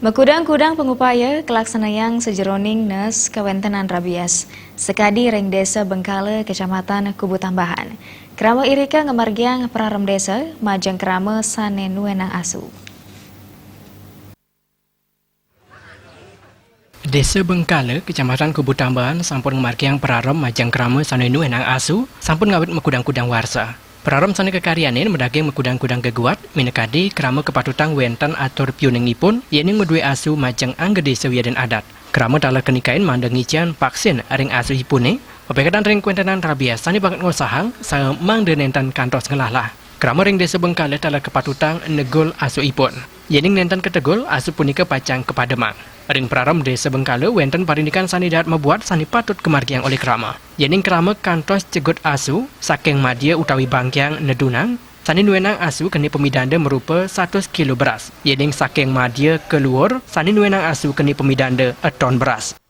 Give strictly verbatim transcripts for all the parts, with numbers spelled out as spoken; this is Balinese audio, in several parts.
Makudang-kudang pangupaya kalaksanayang sajeroning nes kawéntenan rabies, sakadi ring Désa Bengkala, Kecamatan Kubu Tambahan. Krama irika ngamargiang pararem désa majeng krama sané nuénang asu. Désa Bengkala, Kecamatan Kubu Tambahan, sampun ngamargiang pararem majeng krama sané nuénang asu, sampun ngawit makudang-kudang warsa. Pararem sané kakaryanin madaging makudang-kudang geguat, minakadi krama kapatutang wénten atur piuningipun, yéning madué asu majeng angga désa wiadin adat. Krama taler kanikain mangda ngicén vaksin ring asuipuné, mapaiketan ring kawéntenan rabies sané banget ngosahang, saha mangda nénten kantos ngelahlah. Krama ring Désa Bengkala taler kapatutang negul asuipun. Yéning nénten kategul, asu punika pacang kapademang. Ring pararem Désa Bengkala wénten parindikan sané dahat mabuat sané patut kamargiang olih krama. Yéning krama kantos cegut asu, saking madya utawi bangkiang nedunang, sané nuénang asu keni pamidanda marupa satus kilo beras. Yéning saking madya ka luhur, sané nuénang asu keni pamidanda eton beras.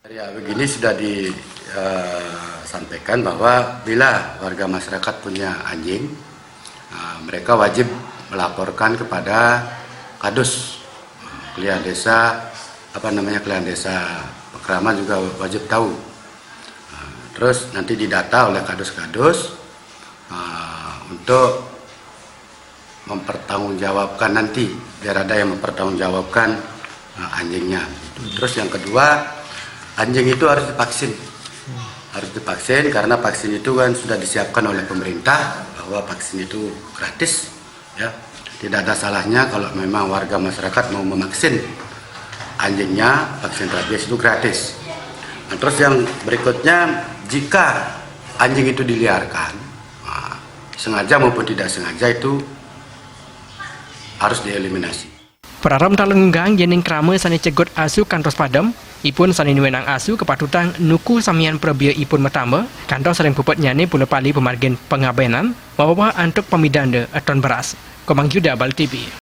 Ya, begini sudah disampaikan bahwa bila warga masyarakat punya anjing, eh, mereka wajib melaporkan kepada kadus, eh, kelia desa, apa namanya, kelia desa Pakraman juga wajib tahu. Eh, terus nanti didata oleh kadus-kadus, eh, untuk mempertanggungjawabkan nanti, biar ada yang mempertanggungjawabkan, eh, anjingnya. Terus yang kedua, anjing itu harus divaksin. Harus divaksin karena vaksin itu kan sudah disiapkan oleh pemerintah bahwa vaksin itu gratis, ya. Tidak ada salahnya kalau memang warga masyarakat mau memaksin anjingnya, vaksin rabies itu gratis. Nah, terus yang berikutnya, jika anjing itu diliarkan, nah, sengaja maupun tidak sengaja itu harus dieliminasi. Pararem taler ngungkahang yéning krama sané cegut asu kantos padem, ipun sané nuénang asu kapatutang nuku samian prabéaipun matamba, kantos ring puputnyané punapali pamargin pangabénan, maweweh antuk pamidanda eton beras. Komang Yuda, Bali T V.